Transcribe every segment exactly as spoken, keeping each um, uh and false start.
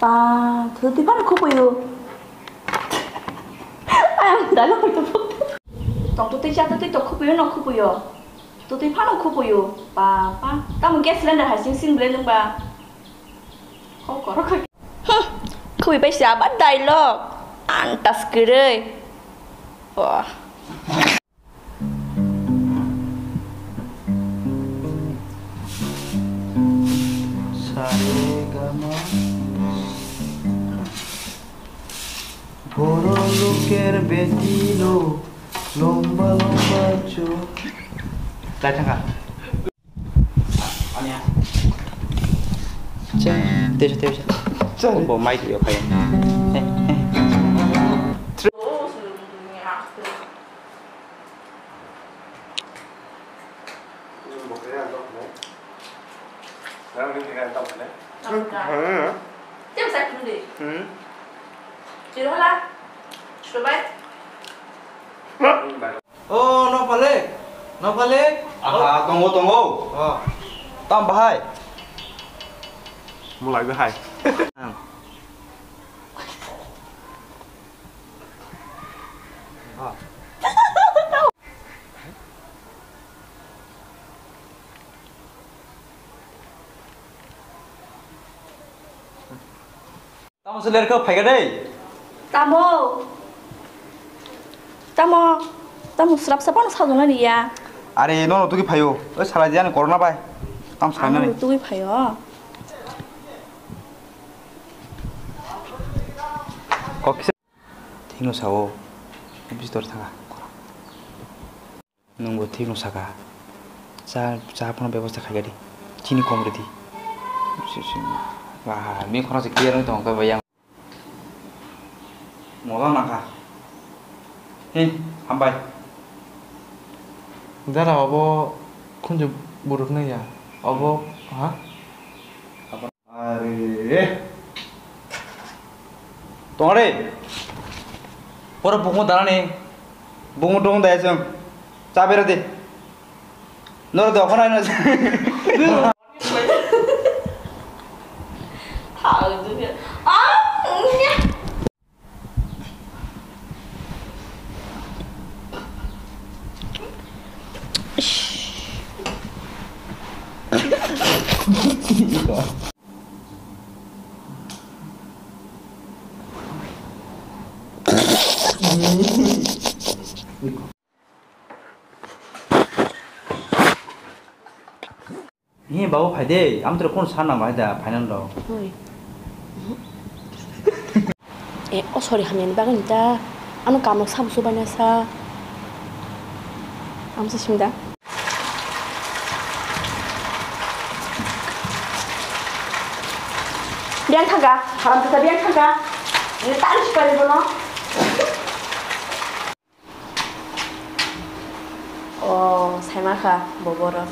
Pa, thutwi phano khupuyo. Ayang dalo hoito. Tong tutwi cha tutwi to khupuyo no khupuyo. Tutwi phano khupuyo. Pa, pa. Tamo gas cylinder hai sing sing ble nung ba. Kho koro kho. Hmm. Khupui bai sa ba dialogue. Antas kwrwi. Wah. Saregama. Boro loker beti lo, lomba lomba chok. Lai thangkha. Ania. Cha, tesa, tesa. Cha. Obo mai tuyo kaya. Eh, eh. Hmm. O, no pale, no pale. Aha, tongo, tongo. O. Tam bahai. Mulai bahai. Tamo se lerkha phaikha dei. Tamo. Tamo. Tamo srap srap ano sajona niya. Are no no tuki phaio. Oi sala diyan corona bai. Tamo sala nani. Tuki phaio. Kok kisa. Thikno sao, bistor thanga. Nwngbo thikno saka. Cha, cha phano bebosta khaikha di. Chini kom rwdi. Ba, mi khorang se clear wng tong kha ba yang. Mola nangkha. He, hambai. Jara obo khunju buruk nai ya. Obo, ha? Are. Tongare. Poro bukumu danani. Bukumu dong dai jeng. Chabera de. Noro de okhonai no. Hi babu phai de, amtwrwk kunu sana bahai da, phainani rw. Oi. Eh, oh sorry, hamyani bagwi ta. Ano kamrok sabo subaina sa. Amsa simda. Biang thangka, haram kata biang thangka. Ini tadi supaya bono. O, saima kha, bo borok.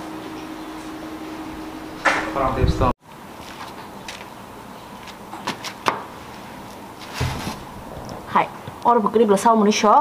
Khorang tei bwswng. Hai, oro bo kwrwi bwla sao mwnwi so.